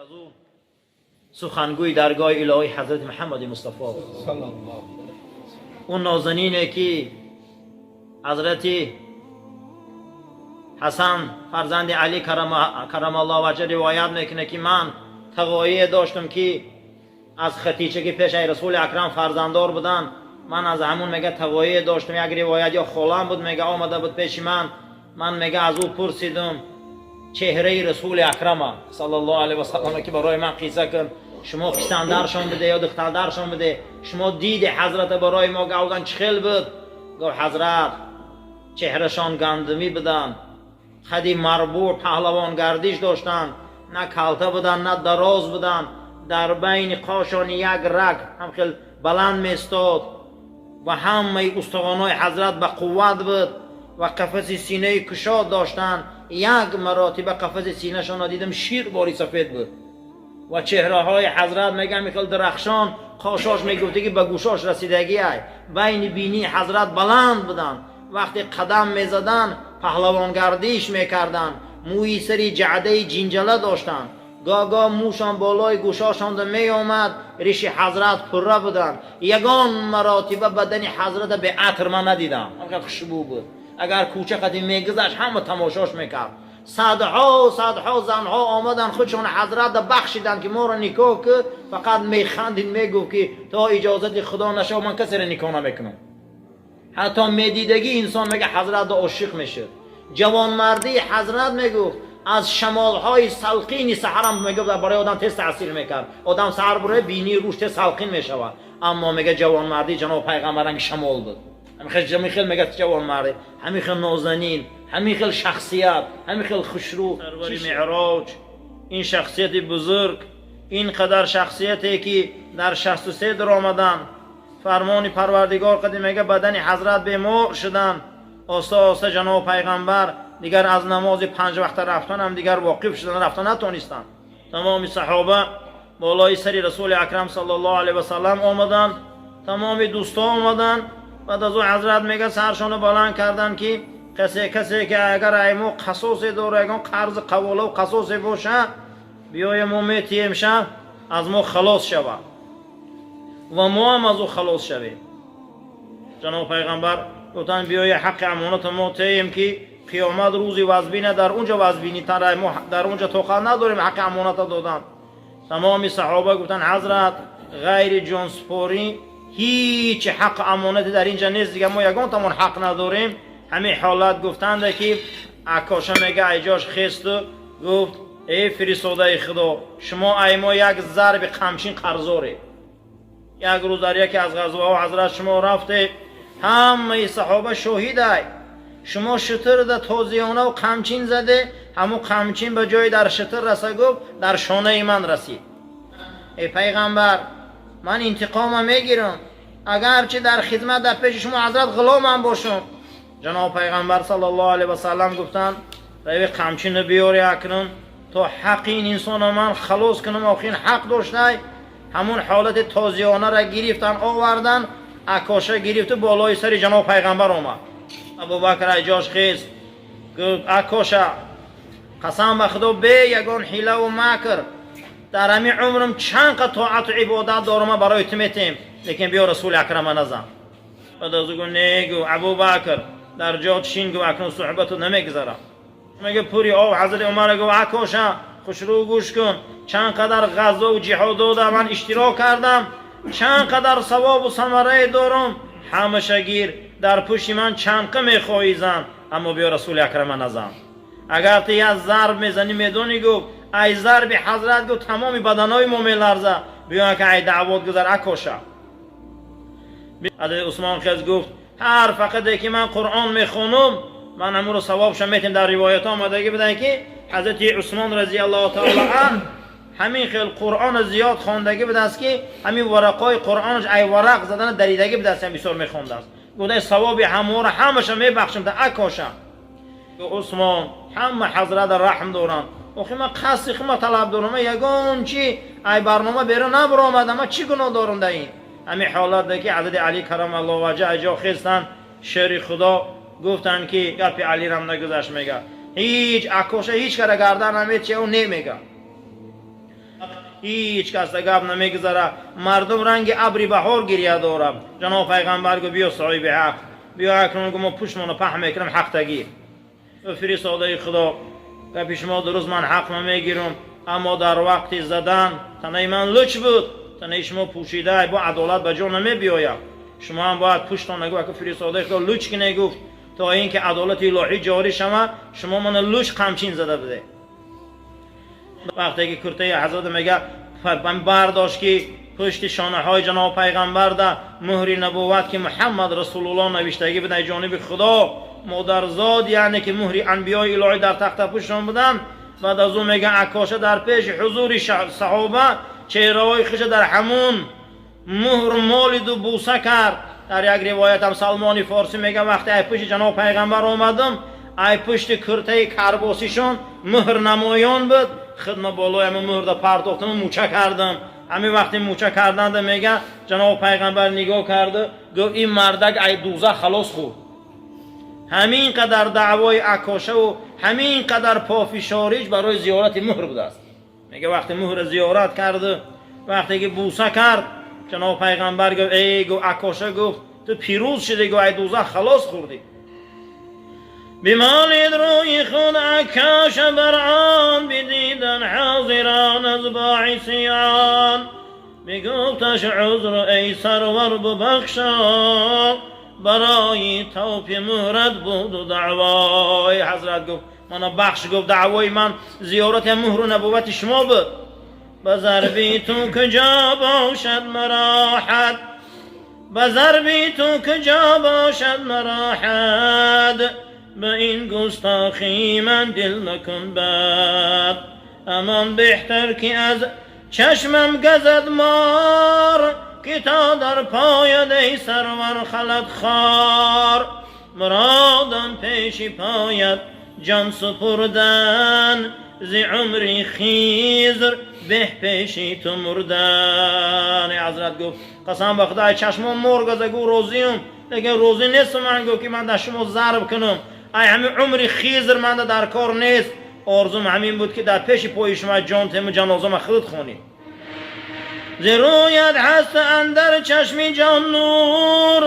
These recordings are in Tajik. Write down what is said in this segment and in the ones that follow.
Аз ӯ сухангӯи даргоҳи илоҳӣ Ҳазрати Муҳаммади Мустафо, он нозанине ки Ҳазрати Ҳасан фарзанди Алӣ каррамаллоҳу ваҷҳа ривоят мекунад, ки ман тағоие доштам, ки аз Хатича, ки пешаи Расули Акрам фарзанддор буданд, ман аз ҳамун, мега, тағоие доштам. Як ривоят ё холам буд, мега, омада буд пеши ман. Ман, мега, аз ӯ пурсидум чеҳраи Расули Акрама саллаллоҳу алайҳи васаллам, ки барои ман қисса кун, шумо писандаршон буде ё духтардаршон буде, шумо диди ҳазрата барои мо гавдан, чӣ хел буд? Гуфт: ҳазрат чеҳрашон гандумӣ буданд, қади марбӯъ, паҳлавонгардиш доштанд, на калта буданд, на дароз буданд, дар байни қошон як раг ҳам хел баланд местод ва ҳамаи устухонҳои ҳазрат ба қувват буд ва қафаси синаи кушод доштанд. Як маротиба қафаси синашонро дидам, шир бори сафед буд ва чеҳраҳои ҳазрат, мегам, хел дарахшон, қошош мегуфтагӣ ба гӯшош расидагиай, байни бинии ҳазрат баланд буданд, вақте қадам мезаданд, паҳлавонгардиш мекарданд, мӯи сари ҷаъдаи ҷинҷала доштанд, гоҳ-гоҳ мӯшон болои гӯшошонда меомад, риши ҳазрат пурра буданд. Ягон маротиба бадани ҳазрата беатр ман надидам, ҳамқадр хушбӯ буд. Агар кӯча қади мегузашт, ҳама тамошош мекард. Садҳо садҳо занҳо омаданд, худшон ҳазрата бахшиданд, ки моро никоҳ ки, фақат механдид, мегуфт, ки то иҷозати Худо нашав, ман касеро никоҳ намекунам. Ҳатто медидагӣ инсон, мега, ҳазрата ошиқ мешуд. Ҷавонмардии ҳазрат, мегуфт, аз шамолҳои салқини саҳарам, мегуфт, барои одам тез таъсир мекард. Одам саҳар бура, бинии рӯш тез салқин мешавад. Аммо, мега, ҷавонмардии ҷаноб пайғамбар ранги шамол буд. Ҳамин хел, мега, ҷавонмардӣ, ҳамин хел нозанин, ҳамин хел шахсият, ҳамин хел хушрӯ. Сарвари меъроҷ, ин шахсияти бузург, ин қадар шахсияте, ки дар 63 даромадан, фармони Парвардигор қади, мега, бадани ҳазрат бемор шуданд. Оста оста ҷаноб пайғамбар дигар аз намози панҷ вақта рафтанам дигар воқиф шудан, рафта натонистанд. Тамоми саҳоба болои сари Расули Акрам саллаллоҳу алайҳи васаллам омаданд, тамоми дӯстҳо омаданд. Баъд аз ӯ ҳазрат, мега, саршонро баланд карданд, ки касе ки агар ай мо қасосе дора, ягон қарзи қаволаву қасосе боша, биёя, мо метиҳемша, аз мо халос шавад ва мо ҳам аз ӯ халос шавем. Ҷаноб пайғамбар гуфтанд: биёя, ҳаққи амоната мо теем, ки қиёмат рӯзи вазбина, дар унҷо вазбинитара, мо дар унҷо тоқат надорем ҳаққи амоната додан. Тамоми саҳоба гуфтанд: ҳазрат, ғайри ҷонсупорӣ ҳеҷ ҳаққи амонате дар инҷа нест, дига мо ягон тамон ҳақ надорем. Ҳамин ҳолат гуфтанда, ки Акоша, мега, айҷош хесту гуфт: эй фиристодаи Худо, шумо ай мо як зарби қамчин қарзоре. Як рӯз дар яке аз ғазваҳо, ҳазрат, шумо рафте, ҳамаи саҳоба шоҳидай, шумо шутурда тозиёнаву қамчин заде, ҳамун қамчин ба ҷои дар шутур раса, гуфт, дар шонаи ман расид. Эй пайғамбар, ман интиқома мегирам, агарчи дар хизмат дар пеши шумо, ҳазрат, ғуломам бошам. Ҷаноб пайғамбар саллаллоҳу алайҳи васаллам гуфтанд: рави, қамчинро биёри акнун, то ҳаққи ин инсонро ман халос кунам, охи ин ҳақ доштай. Ҳамун ҳолати тозиёнаро гирифтан, овардан, Акоша гирифту болои сари ҷаноб пайғамбар омад. Абубакр айҷош хест, гуфт: Акоша, қасам ба Худо, бе ягон ҳилаву макр, дар ҳамин умрам чанд қа тоату ибодат дорам, ман барои ту метем, лекин биё, Расули Акрама назан. Баъд аз ӯ гуфт: не, гуфт, Абубакр, дар ҷо шин, гуфт, акнун суҳбату намегузарам. Мега, пури об ҳазрати Умар гуфт: Акоша, хушрӯ гӯш кун, чанд қадар ғазву ҷиҳодода ман иштирок кардам, чанд қадар савобу самарае дорам, ҳамаша гир, дар пушти ман чанд қа мехоҳӣ зан, аммо биё, Расули Акрама назан. Агар ту як зарб мезанӣ, медонӣ, гуфт, ай зарби ҳазрат, гуфт, тамоми баданои мо меларза. Биё, ки ай даъвот гузар, Акоша. Ҳазрати Усмон хез, гуфт: ҳар фақате ки ман Қуръон мехонум, ман ҳамонро савобша метем. Дар ривоятҳо омадагӣ буданд, ки ҳазрати Усмон разиаллоҳу таала ан ҳамин хел Қуръоно зиёд хондагӣ будааст, ки ҳамин варақҳои Қуръонаш ай варақ задана даридагӣ будааст, ҳам бисёр мехондааст. Гуфта: савоби ҳаморо ҳамаша мебахшам та Акоша. Усмон, ҳама ҳазрата раҳм доранд, охи ман қасди хума талаб дорам, ман ягон чи ай барнома берун набаромадам, ман чӣ гуноҳ дорам дар ин? Ҳамин ҳолатда ки ҳазрати Али карамаллоҳу ваҷҳа ай ҷо хестанд, шери Худо гуфтанд, ки гапи Алирам нагузашт, мега, ҳеҷ Акоша ҳеҷ кара гардан наметия, ӯ не мега. Ҳеҷ кас гап намегузара, мардум ранги абри баҳор гиря дорад. Ҷаноб пайғамбар гуфт: биё, соҳиби ҳақ, биё. Акнун, гуфт, мо пуштмонро паҳн мекунам ҳақтагӣ. Фиристодаи Худо, гапи шумо дуруст, ман ҳақма мегирам, аммо дар вақти задан танаи ман луч буд, танаи шумо пӯшида, бо адолат ба ҷо намебиёяд, шумо ҳам бояд пуштон нагӯ. Фиристодаи Худо, луч ки негуфт, то ин ки адолати илоҳӣ ҷорӣ шавад, шумо мана луч қамчин зада буде. Вақте ки куртаи ҳазрат, мега, бардошт, ки пушти шонаҳои ҷаноб пайғамбарда муҳри набувват, ки Муҳаммад Расулуллоҳ навиштагӣ буд, ай ҷониби Худо модарзод, яъне ки муҳри анбиёи илоҳӣ дар тахтапуштшон буданд. Баъд аз ӯ, мега, Акоша дар пеши ҳузури саҳоба чеҳраҳои хиша дар ҳамун муҳр молиду буса кард. Дар як ривоятам Салмони Форсӣ мега: вақте ай пушти ҷаноб пайғамбар омадам, ай пушти куртаи карбосишон муҳр намоён буд. Хидма болои ҳамин муҳрда партохтам, муча кардам. Ҳамин вақти муча карданда, мега, ҷаноб пайғамбар нигоҳ карду гуфт: ин мардак ай дузах халос хӯрд. Ҳамин қадар даъвои Акошаву ҳамин қадар пофишориш барои зиёрати муҳр будааст. Мега, вақте муҳра зиёрат карду, вақте ки буса кард, ҷаноб пайғамбар гуфт: эй, гуфт, Акоша, гуфт, ту пирӯз шудӣ, гуфт, ай дузах халос хӯрдӣ. Бимолид рӯи худ Акаша бар он, бидидан ҳозирон аз боиси он. Бигуфташ: узр, эй сарвар, бубахшо, барои тавфи муҳрат буду даъвои. Ҳазрат гуфт: мана бахш, гуфт, даъвои ман зиёрати муҳру набуввати шумо буд. Ба зарби ту куҷо бошад мароҳат, ба зарби ту куҷо бошад мароҳат? Ба ин густохӣ ман дил накун бад. Амон беҳтар, ки аз чашмам газад мор, ки то дар пояд, эй сарвар, халат хор. Муродам пеши поят ҷон супурдан, зи умри Хизр беҳ пеши ту мурдан. Ҳазрат гуфт: қасам ба Худо, чашмон мор газа, гу, розиюм, лекин розӣ нестам ман, гуфт, ки ман дар шумо зарб кунам. Ай ҳамин умри Хизр манда дар кор нест. Орзум ҳамин буд, ки дар пеши пои шумо ҷон тему, ҷанозама худат хонӣ. Зи рӯят ҳаст андар чашми ҷон нур,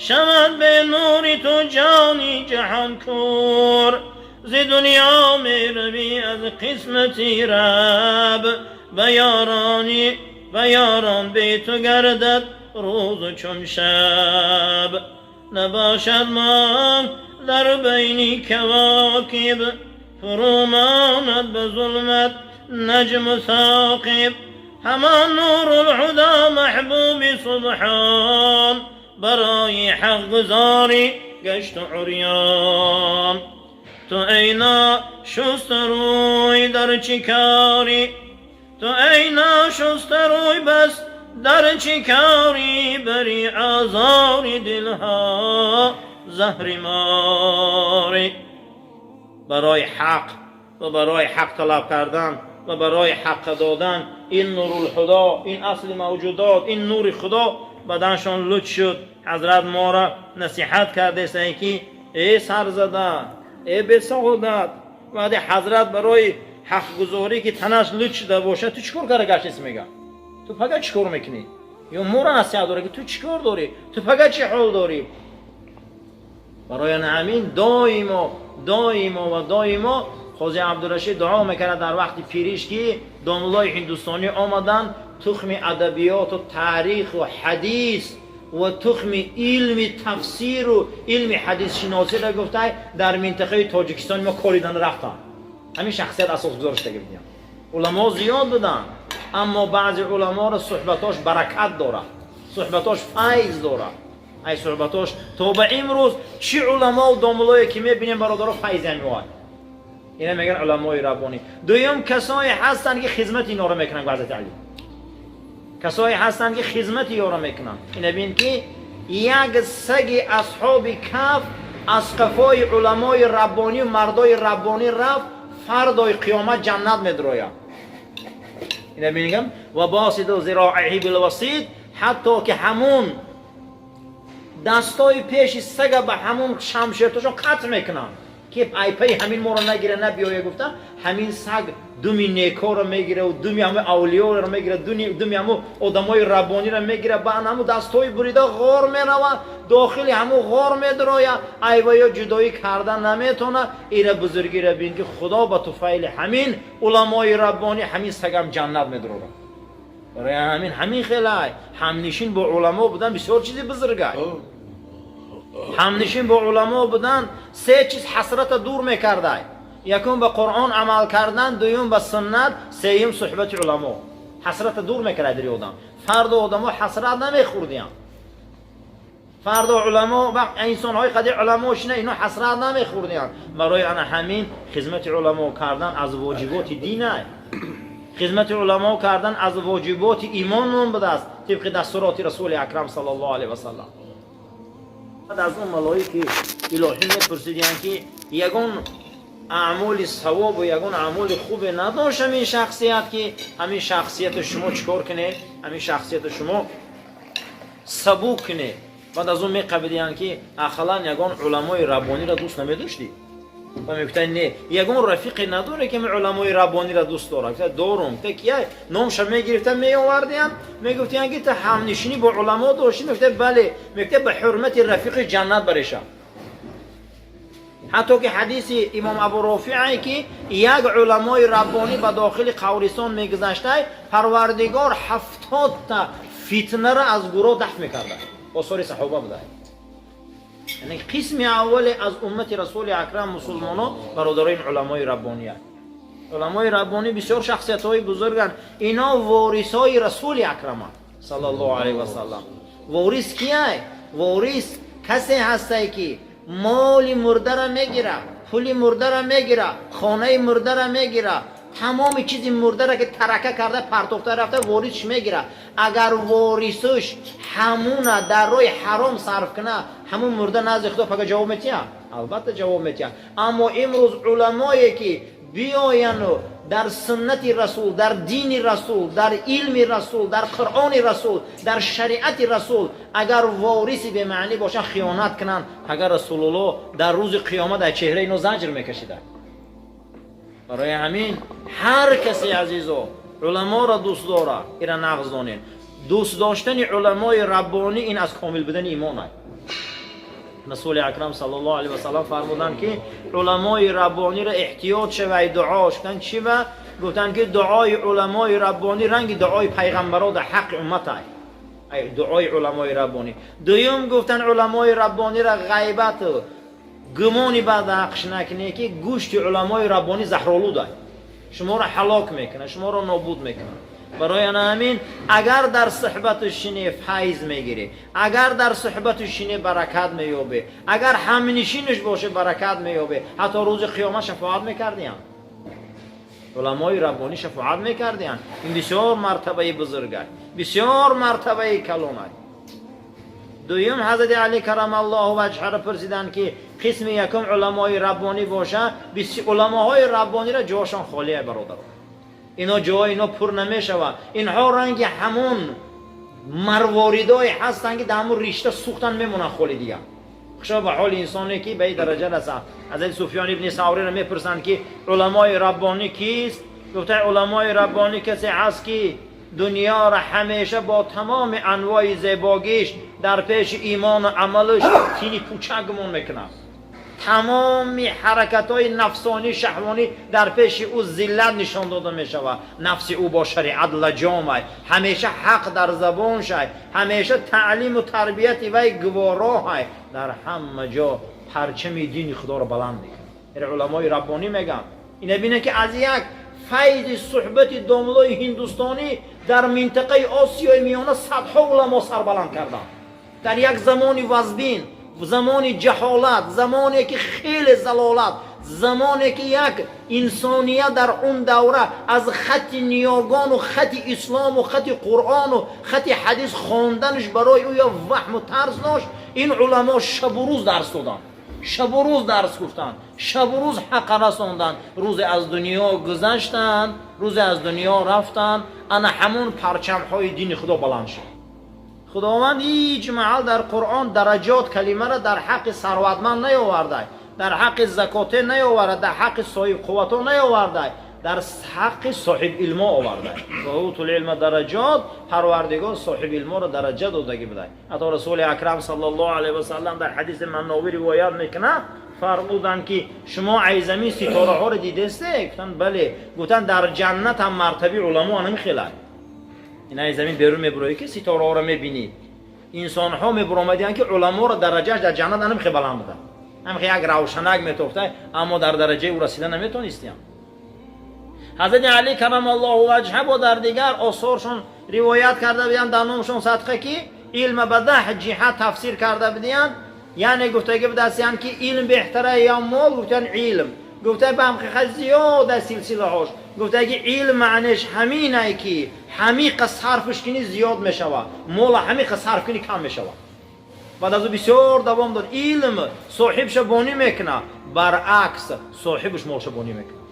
шавад бе нури ту ҷони ҷаҳон кур. Зи дунё меравӣ аз қисмати раб, ба ёрони ба ёрон бе ту гардад рӯзу чун шаб. Набошад моҳ дар байни кавокиб, фурӯ монад ба зулмат наҷму соқиб. Ҳамон Нурулҳудо, маҳбуби субҳон, барои ҳақгузорӣ гашту урён. Ту эй ношустарӯй, дар чӣ корӣ? Ту эй ношустарӯй, бас дар чӣ корӣ? Бари озори дилҳо заҳри морӣ. Барои ҳақ ва барои ҳақ талаб кардан ва барои ҳаққа додан ин Нурулҳудо, ин асли мавҷудот, ин нури Худо баданшон луч шуд. Ҳазрат моро насиҳат кардесае, ки э сарзада, э бесаодат, вақте ҳазрат барои ҳақгузорӣ, ки танаш луч шуда бошад, ту чӣ кор карда гаштест, мега, ту пага чӣ кор мекунӣ? Ё моро насиҳат дорӣ, ки ту чӣ кор дорӣ, ту пага чӣ ҳол дорӣ? Барои ҳамин доимо, доимо ва доимо Қози Абдурашид дуо мекард дар вақти пириш, ки домуллои ҳиндустонӣ омаданд, тухми адабиёту таъриху ҳадис ва тухми илми тафсиру илми ҳадисшиносиро, гуфтай, дар минтақаи Тоҷикистони мо коридан рафтанд. Ҳамин шахсият асосгузор шудаги будем. Уламо зиёд буданд, аммо баъзе уламоро суҳбатош баракат дорад, суҳбатош файз дорад. Ай суҳбатош то ба имрӯз чӣ уламо домуллое ки мебинем, бародаро, файзе меояд. Ина мегӯянд уламои раббонӣ. Дуюм, касое ҳастанд, ки хизмати инора мекунанд. Ҳазрати Али, касое ҳастанд, ки хизмати ёро мекунанд. Ина бин, ки як саги асҳоби каф аз қафои уламои раббонию мардои раббонӣ рафт, фардои қиёмат ҷаннат медрояд. Ина мегам: ва босиду зироиҳи билвасид, ҳатто ки ҳамун дастои пеши сага ба ҳамун шамшертошон қатъ мекунанд. Ки айпаи ҳамин моро нагира, набиёя гуфта, ҳамин саг думи некоро мегира, думи ҳаму авлиёро мегира, думи ҳаму одамои раббониро мегира, ба ҳаму дастҳои бурида ғор мерава, дохили ҳаму ғор медроя, айваё ҷудоӣ карда наметона. Ира бузургира бин, ки Худо ба туфайли ҳамин уламои раббонӣ ҳамин сагам ҷаннат медрорад. Барои ҳамин ҳамин хелай ҳамнишин бо уламо будан бисёр чизи бузургай. Ҳамнишин бо уламо будан се чиз ҳасрата дур мекардай: якум, ба Қуръон амал кардан, дуюм, ба суннат, сеюм, суҳбати уламо. Ҳасрата дур мекардай дари одам. Фардо одамо ҳасрат намехӯрдиян. Фардо уламо, инсонҳои қадри уламо шина, ино ҳасрат намехӯрдиян. Барои ана ҳамин хизмати уламо кардан аз воҷиботи динай, хизмати уламо кардан аз воҷиботи имон мон будааст, тибқи дастуроти Расули Акрам саллаллоҳу алайҳи васаллам. Аз он малоики илоҳӣ мепурсидиянд, ки ягон аъмоли савобу ягон аъмоли хубе надошт ҳамин шахсият, ки ҳамин шахсияту шумо чӣ кор кунед, ҳамин шахсияту шумо сабук кунед. Баъд аз он меқабидиянд, ки ақаллан ягон уламои раббониро дӯст намедоштӣ? Ва мегуфтанд: не. Ягон рафиқе надоре, ки уламои раббониро дӯст дорад? Гуфта: дорум. Гуфта: кия? Номша мегирифта, меовардиям, мегуфтиянд, ки ту ҳамнишинӣ бо уламо доштӣ? Мегуфта: бале. Мегуфта: ба ҳурмати рафиқи ҷаннат бареша. Ҳатто ки ҳадиси имом Абу Рофиае, ки як уламои раббонӣ ба дохили қабристон мегузаштай, Парвардигор 70-та фитнара аз гуроҳ дафт мекарда. Осори саҳоба буда. Яъне қисми аввале аз уммати Расули Акрам, мусулмоно, бародарои уламои раббония. Уламои раббонӣ бисёр шахсиятҳои бузурганд. Ино ворисҳои Расули Акраманд саллаллоҳу алайҳи васаллам. Ворис кияй? Ворис касе ҳастай, ки моли мурдара мегира, пули мурдара мегира, хонаи мурдара мегира, тамоми чизи мурдара, ки тарака карда партохта рафта, ворисш мегира. Агар ворисш ҳамуна дар роҳи ҳаром сарф куна, ҳамун мурда назди Худо пага ҷавоб метиҳа? Албатта, ҷавоб метиҳа. Аммо имрӯз уламое, ки биёяну дар суннати Расул, дар дини Расул, дар илми Расул, дар Қуръони Расул, дар шариати Расул, агар вориси бемаънӣ бошанд, хиёнат кунанд, агар Расулуллоҳ дар рӯзи қиёмат аз чеҳраи ино заҷр мекашида. Барои ҳамин ҳар касе, азизо, уламоро дӯст дора, ира нағз донед: дӯст доштани уламои раббонӣ ин аз комил будани имон аст. Расули Акрам саллаллоҳу алайҳи васаллам фармуданд, ки уламои раббониро эҳтиёт шавай дуо гуфтан. Чӣ ба? Гуфтанд, ки дуои уламои раббонӣ ранги дуои пайғамбаро дар ҳаққи уммат ай, дуои уламои раббонӣ. Дуюм, гуфтанд, уламои раббониро ғайбату гумони бад ҳаққш накунед, ки гӯшти уламои раббонӣ заҳролуд ай, шуморо ҳалок мекунад, шуморо нобуд мекунад. Барои ана ҳамин агар дар суҳбату шине, файз мегирӣ, агар дар суҳбату шине, баракат меёбӣ, агар ҳамнишинаш боше, баракат меёбӣ. Ҳатто рӯзи қиёмат шафоат мекардиянд, уламои раббонӣ шафоат мекардиянд. Ин бисёр мартабаи бузургай, бисёр мартабаи калонай. Дуюм, ҳазрати Али карамаллоҳу ваҷҳаро пурсиданд, ки қисми якум уламои раббонӣ боша, уламоҳои раббониро ҷошон холия, бародарон. Ино ҷои ино пур намешавад. Инҳо ранги ҳамон марворидое ҳастанд, ки дар ҳамон ришта сӯхтан мемонанд холи дигар. Хушо ба ҳоли инсоне, ки ба ин дараҷа расад. Ҳазрати Суфён ибни Савриро мепурсанд, ки уламои раббонӣ кист? Гуфта: уламои раббонӣ касе ҳаст, ки дунёро ҳамеша бо тамоми анвои зебогиш дар пеши имону амалаш тини пучак гумон мекунад. Тамоми ҳаракатҳои нафсонӣ, шаҳвонӣ дар пеши ӯ зиллат нишон дода мешавад. Нафси ӯ бо шариат лаҷомай, ҳамеша ҳақ дар забоншай, ҳамеша таълиму тарбияти вай гувороҳай, дар ҳама ҷо парчами дини Худоро баланд мекунад. Ина уламои раббонӣ мегӯянд. Ина бинед, ки аз як файзи суҳбати домлои ҳиндустонӣ дар минтақаи Осиёи Миёна садҳо уламо сарбаланд карданд. Дар як замони вазбин, замони ҷаҳолат, замоне ки хеле залолат, замоне ки як инсоният дар он давра аз хати ниёгону хати ислому хати Қуръону хати ҳадис хонданаш барои ӯ ё ваҳму тарс дошт, ин уламо шабу рӯз дарс доданд, шабу рӯз дарс гуфтанд, шабу рӯз ҳақа расонданд. Рӯзе аз дунё гузаштанд, рӯзе аз дунё рафтанд, ана ҳамон парчамҳои дини Худо баланд шуд. Худованд ҳеҷ маҳал дар Қуръон дараҷот калимаро дар ҳаққи сарватманд наёвардай. Дар ҳаққи закоте наёварда, дар ҳаққи соҳиб қуввато наёварда, дар ҳаққи соҳиб илмо оварда. Ва утул илма дараҷот, Парвардигор соҳиб илморо дараҷа додагӣ будай. Ҳатто Расули Акрам саллаллоҳу алайҳи васаллам дар ҳадиси Манновӣ ривоят мекунад, фармуданд ки шумо ай замин ситораҳоро дидесте? Гуфтанд бале. Гуфтанд дар ҷаннат ҳам мартабаи уламо ҳамин хелад. Ин ай замин берун мебуроӣ ки ситораҳоро мебинӣ. Инсонҳо мебуромадианд ки уламоро дараҷааш дар ҷаннат ҳамин хел баланд буда. Ҳамин хел як равшанак метофта, аммо дар дараҷаи ӯ расида наметонистиям. Ҳазрати Али карамаллоҳу ваҷҳа бо дар дигар осоршон ривоят карда буданд, дар номшон садқа, ки илма ба 10 ҷиҳат тафсир карда будиянд. Яъне гуфтагӣ будастиянд ки илм беҳтара ё мол? Гуфтанд илм. Гуфта ба ҳамқиқат зиёда силсилаҳош. Гуфтаги илм маънеш ҳаминай ки ҳамиқа сарфш кунӣ зиёд мешавад, мола ҳамиқа сарф кунӣ кам мешавад. Баъд аз ӯ бисёр давом дод: илм соҳибша бонӣ мекунад, баръакс соҳибаш молша бонӣ мекунад.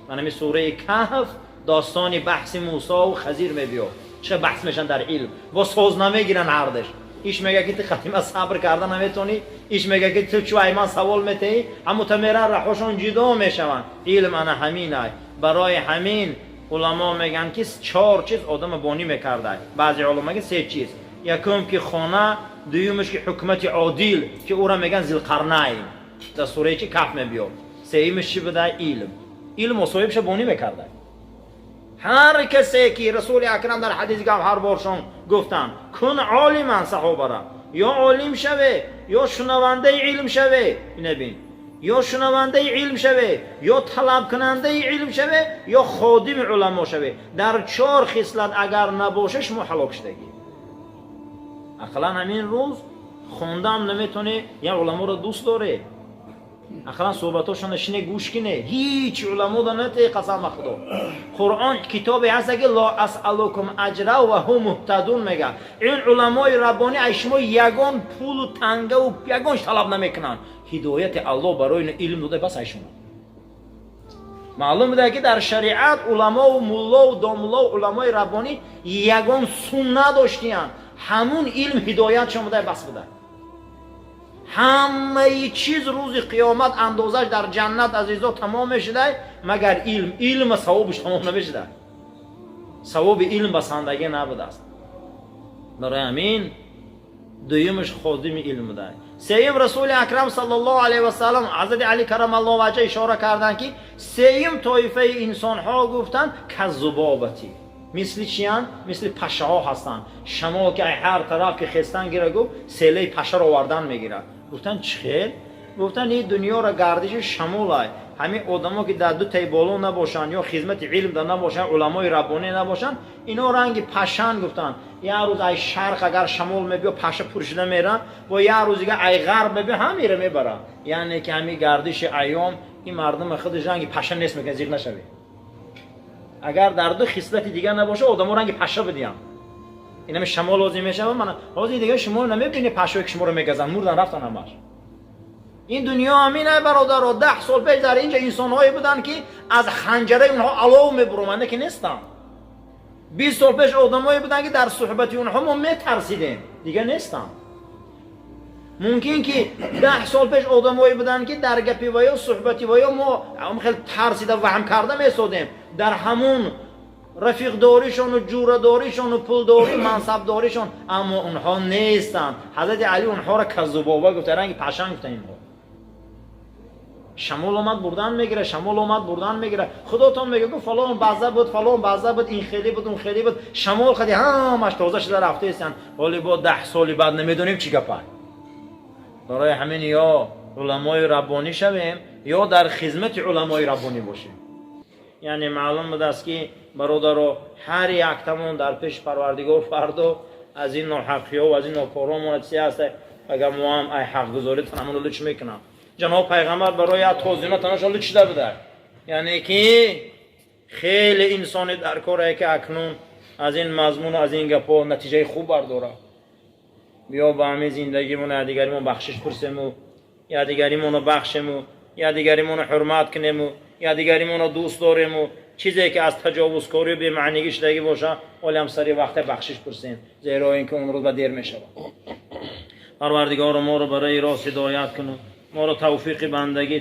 Манами сураи Каҳф достони баҳси Мусо ва Хазир мебиёд, чӣ баҳс мешан дар илм, бо соз намегиран ҳардаш. Иш мега ки ту қадима сабр карда наметонӣ, иш мега ки ту чӯ ай ман савол метаҳӣ, ҳаму та меран раҳошон ҷудо мешаванд. Илм ана ҳаминай. Барои ҳамин уламо мегӯянд ки чор чиз одама бонӣ мекардай. Баъзе уламо мегӯянд се чиз: якум ки хона, дуюмаш ки ҳукумати одил, ки ӯра мегӯянд Зилқарнайн, дар сураи чи Каҳф мебиёд, сеюмаш чӣ буда? Илм. Илм соҳибша бонӣ мекарда. Ҳар касе ки Расули Акрам дар ҳадиси гавҳарборшон гуфтанд: кун олиман, саҳобара ё олим шаве, ё шунавандаи илм шаве, инабин, ё шунавандаи илм шаве, ё талабкунандаи илм шаве, ё ходими уламо шаве. Дар чор хислат агар набоша, шумо ҳалок шудагӣ. Ақаллан ҳамин рӯз хондаам наметонӣ, як уламоро дӯст доред, ақаллан суҳбатошона шине, гӯш кине. Ҳеҷ уламо да натеи, қасам ба Худо. Қуръон китобе ҳаста ки ло асалукум аҷра ва ҳум муҳтадун мега. Ин уламои раббонӣ аз шумо ягон пулу тангаву ягон талаб намекунанд. Ҳидояти Аллоҳ барои илм дода бас ай шумо. Маълум буда ки дар шариат уламову муллову домуллову уламои раббонӣ ягон сум надоштиянд, ҳамун илм ҳидоятшон буда бас буда. Ҳамаи чиз рӯзи қиёмат андозаш дар ҷаннат, азизо, тамом мешудай, магар илм. Илма савобаш тамом намешуда, савоби илм басандагӣ набудааст. Барои ҳамин дуюмаш ходими илм будай. Сеюм, Расули Акрам саллаллоҳу алайҳи васалам, ҳазрати Али карамаллоҳу ваҷҳа ишора карданд ки сеюм тоифаи инсонҳо гуфтанд каззубобати, мисли чиянд? Мисли пашаҳо ҳастанд. Шамол ки ай ҳар тараф ки хестан гира, гуфт, селаи пашаро овардан мегирад. Гуфтанд чӣ хел? Гуфтанд ин дунёро гардиши шамолай. Ҳамин одамо ки дар ду таи боло набошанд, ё хизмати илм да набошанд, уламои раббонӣ набошанд, ино ранги пашанд. Гуфтанд як рӯз ай шарқ агар шамол мебиё, паша пур шуда меранд, бо як рӯз дига ай ғарб мебиё, ҳамира мебарад. Яъне ки ҳамин гардиши айём ин мардума худаш ранги паша нест мекунад. Зиқ нашавед, агар дар ду хислати дигар набоша, одамо ранги паша бидиҳанд. Инами шамол лозим мешава. Мана ҳозир дига шумо намебинед пашое ки шуморо мегазанд, мурдан рафтан ҳамаш. Ин дунё ҳамин ай, бародаро. 10 сол пеш дар инҷа инсонҳое буданд ки аз ханҷараи онҳо алов мебуроманда, ки нестанд. 20 сол пеш одамое буданд ки дар суҳбати онҳо мо метарсидем, дига нестанд. Мумкин ки 10 сол пеш одамое буданд ки дар гапи ваё, суҳбати ваё мо хеле тарсида, ваҳм карда месодем, дар ҳамун рафиқдоришону ҷӯрадоришону пулдорӣ, мансабдоришон, аммо онҳо нестанд. Ҳазрати Али онҳоро каззубоба гуфта, ранги пашан гуфта. Инҳо шамол омад, бурдан мегира, шамол омад, бурдан мегира. Худотон мега, гуфт, фалон баъза буд, фалон баъза буд, ин хеле буд, он хеле буд, шамол хади ҳамаш тоза шуда рафтаистанд. Ҳоли бо 10 соли баъд намедонем чӣ гапа. Барои ҳамин ё уламои раббонӣ шавем, ё дар хизмати уламои раббонӣ бошем. Яъне маълум будааст ки, бародаро, ҳар яктамон дар пеши Парвардигор фардо аз ин ноҳақиҳо ва аз ин нокоромон чизе ҳаста, агар мо ҳам ай ҳақгузорӣ танамонро луч мекунам. Ҷаноб пайғамбар барои як тозина танаша луч шуда буда. Яъне ки хеле инсони дар корае ки акнун аз ин мазмуну аз ин гапҳо натиҷаи хуб бардорад. Биё ба ҳамин зиндагимон якдигаримон бахшиш пурсему, якдигаримонро бахшему, якдигаримонро ҳурмат кунему, якдигаримонро дӯст дорему. Чизе ки аз таҷовузкорию бемаънигӣ шудагӣ боша, олиам сари вақте бахшиш пурсем, зеро ин ки он рӯз ба дер мешавад. Парвардигоро, моро барои рост ҳидоят куну. Моро тавфиқи бандагӣ.